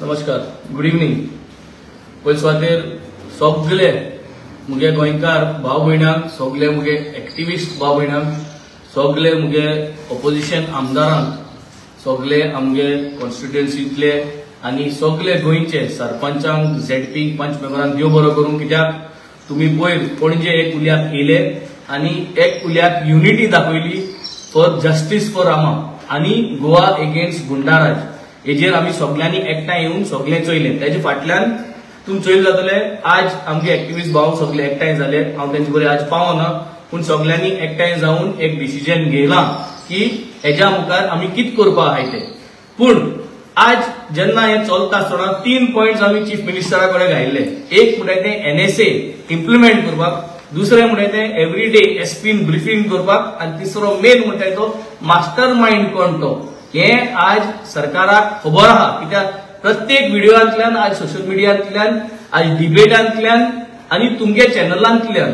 नमस्कार, good evening. पयले सुवातेर सगळे मुगे गोंयकार भाव भयणांक, सगळे मुगे एक्टिविस्ट भाव भयणांक, सगळे मुगे ऑपोजिशन आमदारांक, सगळे आमगे कॉन्स्टिट्युएन्सींतले आनी सगळे गोंयचे सरपंचांक, झेडपी पंच मेंबरांक देव बरो करूं. कित्याक तुमी पयर पणजे एक उल्याक येयले आनी एक उल्याक युनिटी दाखयली फॉर जस्टीस फॉर रामा आनी गोवा एगेन्स्ट गुंडाराज. हेजेर आमी सगळ्यांनी एकठांय येवन सगळें चोयलें. तेजे फाटल्यान तुमी चोयलें जातलें आज आमगे एक्टिविस्ट भाव सगळे एकठांय जाले. हांव तेंचे बरें आज पावना, पूण सगळ्यांनी एकठांय जावन एक डिसिजन घेयलां की हेज्या मुखार आमी कितें करपाक आहाय तें. पूण आज जेन्ना हें चलता आसतना 3 पॉयंट्स आमी चीफ मिनिस्टरा कडेन घायल्ले. एक म्हणटा तें एनएसए इम्प्लिमेंट करपाक, दुसरें म्हणटा तें एवरी डे एसपीन ब्रिफींग करपाक, आनी तिसरो मेन म्हणटा तो मास्टर मायंड कोण तो. हें आज सरकाराक खबर आहा. कित्याक प्रत्येक व्हिडियोंतल्यान, आज सोशल मिडियांतल्यान, आज डिबेटांतल्यान आनी तुमगे चॅनलांतल्यान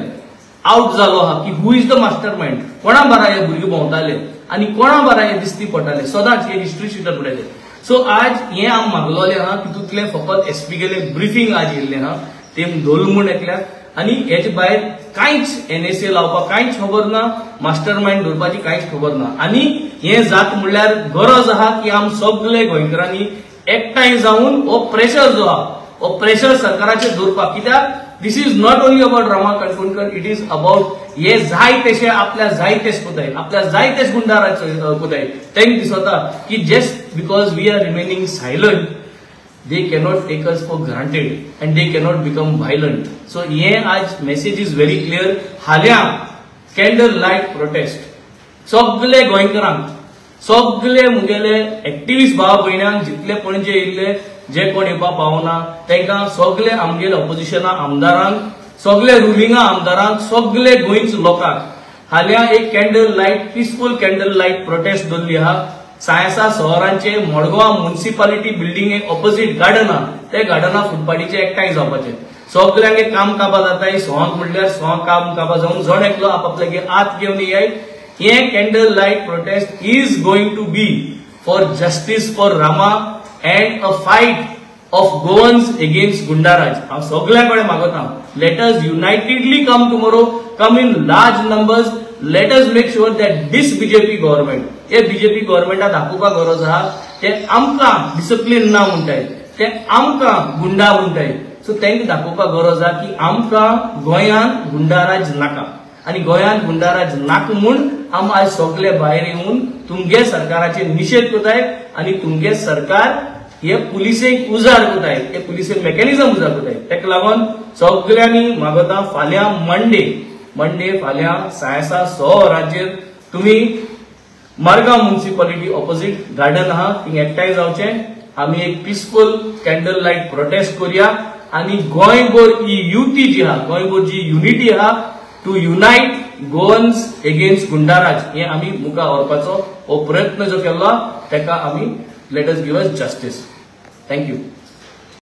आवट जालो आहा की who is the master mind, कोणा बारा हे भुरगे भोंवताले आनी कोणा बारा हे दिसती पडटाले सदांच हे हिस्ट्री शिटर म्हणटाले. सो आज हें आम मागलोलें आहा. तितूंतलें फकत एसपी गेले ब्रिफींग आज येयल्लें आहा तें धोल म्हूण एकल्याक, आनी हेजे भायर कांयच एनएसए लावपाक कांयच खबर ना, मास्टर मायंड धरपाची कांयच खबर ना. आनी हें जात म्हणल्यार गरज आहा की आम सगळे गोंयकारांनी एकठांय जावन हो प्रेशर जो आहा हो प्रेशर सरकाराचेर दवरपाक. कित्याक this is not only about Rama Kankonkar, it is about हे जाय तशे आपल्या जाय तेश कोताय, आपल्या जाय तेश गुंडाराज कोताय. तांकां दिसता की just because we are remaining silent they cannot take us for granted and they cannot become violent. So हे आज message is very clear. हाल्या कॅन्डल लायट प्रोटेस्ट सगळे गोंयकारांक, सगळे मुगेले एक्टिविस्ट भाव भयणांक जितले पणजे येयल्ले, जे कोण येवपाक पावना तांकां, सगळे आमगेले ऑपोजिशना आमदारांक, सगळे रुलिंगा आमदारांक, सगळे गोंयच लोकांक हाल्या एक candle light, peaceful candle light protest दवरली आहा. सायसा शहरांचे मडगांव म्युनिसिपालिटी बिल्डिंगे ऑपोजिट गार्डन आहा, ते गार्डना फुटपाटीचे एकठांय जावपाचे. सगळ्यांगे काम काबा जाताय, सोंक म्हणल्यार सोंक काम काबा जावन जण एकलो आपापल्यागे आत घेवन येयाय. हे candle light protest is going to be for justice for Rama and a fight of Goans against goonda raj. हांव सगळ्यां कडेन मागता, let us unitedly come tomorrow, come in large numbers. Let us make sure that this BJP government, हे BJP गव्हर्नमेंटाक दाखोवपाक गरज आहा ते आमकां डिसिप्लीन ना म्हणटाय, ते आमकां गुंडा म्हणटाय. सो तांकां दाखोवपाक गरज आहा की आमकां गोंयांत गुंडाराज नाका आनी गोंयांत गुंडाराज नाका म्हूण आम आज सगळे भायर येवन तुमगे सरकाराचेर निशेध करताय आनी तुमगे सरकार हे पुलिसेक उजार करताय, हे पुलिसेक मेकॅनिझम उजार करताय. ताका लागून सगळ्यांनी मागता फाल्यां मंडे फाल्यां 6:30 वरांचेर तुमी मडगांव म्युनिसिपालिटी ऑपोजिट गार्डन आहा थिंग एकठांय जावचें. आमी एक पिसफूल कॅन्डल लायट प्रोटेस्ट करुया आनी गोंयभर ही युती जी आहा, गोंयभर जी युनिटी आहा टू युनायट गोवन्स एगेन्स्ट गुंडाराज, हे आमी मुखार व्हरपाचो हो प्रयत्न जो केल्लो ताका आमी let us give us justice. Thank you.